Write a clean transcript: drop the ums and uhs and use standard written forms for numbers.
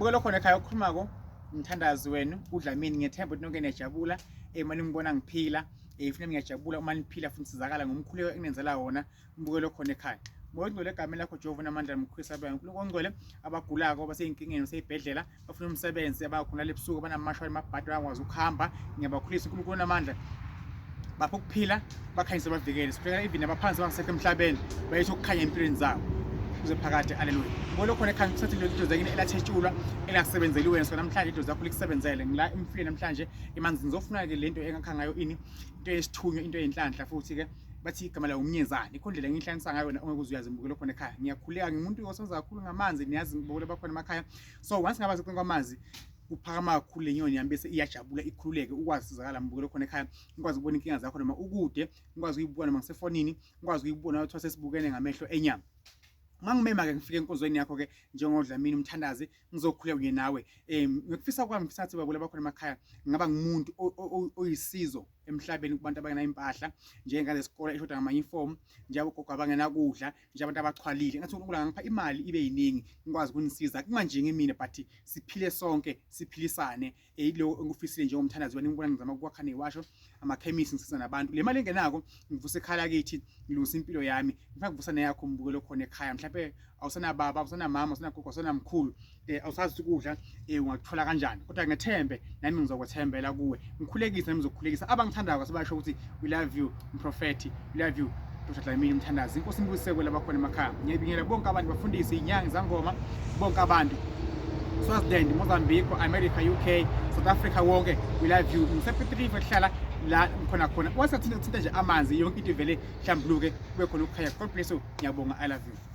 Mbukelo khona ekhaya okhulumako umthandazi wenu uDlamini, ngiyethemba ukuthi nonke niyajabula uma ningibona ngiphila, futhi ngiyajabula uma niphila futhi sizakala ngomkhuleko enginenzela wona. Mbukelo khona ekhaya. Moya ongcwele, egameni lakho Jehova namandla mkhwisa abantu uNkulunkulu ongcwele, abagulako basey'nkingeni, basey'bhedlela, bafuna umsebenzi, abakhona lebusuku, banamashwa amabhadi, bayakwazi ukuhamba, ngiyabakhulisa uNkulunkulu onamandla, bapha ukuphila, bakhanyise, bavikele. Sikhulekela even abaphansi abangasekho emhlabeni, bayethe ukukhanya empilweni zabo kuze phakade. Aleluya. Mbukelo khona ekhaya, kuthatha into zakini elathetshulwa engakusebenzeli wena, so namhlanje into zakho likusebenzele. Ngila emfuleni namhlanje emanzini, ngizofuna-ke lento engakha ngayo ini, into yesithunywa, into eyinhlanhla futhi-ke bathi igama layo umnyezane. Ikhona indlela engihlanganisa ngayo wena ongeke uze uyazi. Mbukelo khona ekhaya, ngiyakhuleka, ngimuntu osebenza kakhulu ngamanzi, niyazi ngibukele bakhona emakhaya. So once ngaba seceleni kwamanzi kuphakama kakhulu le nyoni yami, bese iyajabula, ikhululeke, ukwazi sizakala. Mbukelo khona ekhaya, ngikwazi ukubona inkinga zakho noma ukude, ngikwazi ukuyibuka noma ngisefonini, ngikwazi ukuyibona kuthiwa sesibukene ngamehlo enyama. Mangimema-ke ngifike enkonzweni yakho-ke njengoDlamini umthandazi, ngizokhuleka kunye nawe. Ngikufisa kwami, ngifisa ngathi babule bakhona emakhaya ngingaba ngumuntu oyisizo emhlabeni kubantu abangenayo impahla, njengengane zesikole eshoda ngama-uniform, njengogogo abangenakudla, njengabantu abaxhwalile. Ngathi uNkulunkulu angangipha imali ibe yiningi, ngikwazi ukunisiza, kunganjingi mina, but siphile sonke, siphilisane. Yilo engikufisile njengomthandazi wena. Ngibona ngizama ukwakha newasho amakhemisi, ngisiza nabantu. Le mali engenako ngivuse ekhala kithi, ngilungisa impilo yami, ngifuna kuvusa neyakho mbukelo khona ekhaya. Mhlawumbe awusenababa, awusenamama, awusenagogo, awusenamkhulu, awusazi ukudla ungakuthola kanjani, kodwa ngethembe nami ngizokwethembela kuwe, ngikhulekise nami ngizokukhulekisa. Abangithandayo sebasho ukuthi we love you mprofethi, we love you Dr. Dlamini umthandazi. Inkosi imbusise kwelabakhona emakhaya. Ngiyabingelela bonke abantu, bafundisi, inyanga, izangoma, bonke abantu. Swaziland, Mozambique, America, UK, South Africa wonke, we love you. NgisePiet Retief kuhlala la ngikhona khona. Wasethinta nje amanzi, yonke into ivele hlambuluke, kube khona ukukhanya. God bless you. Ngiyabonga. I love you.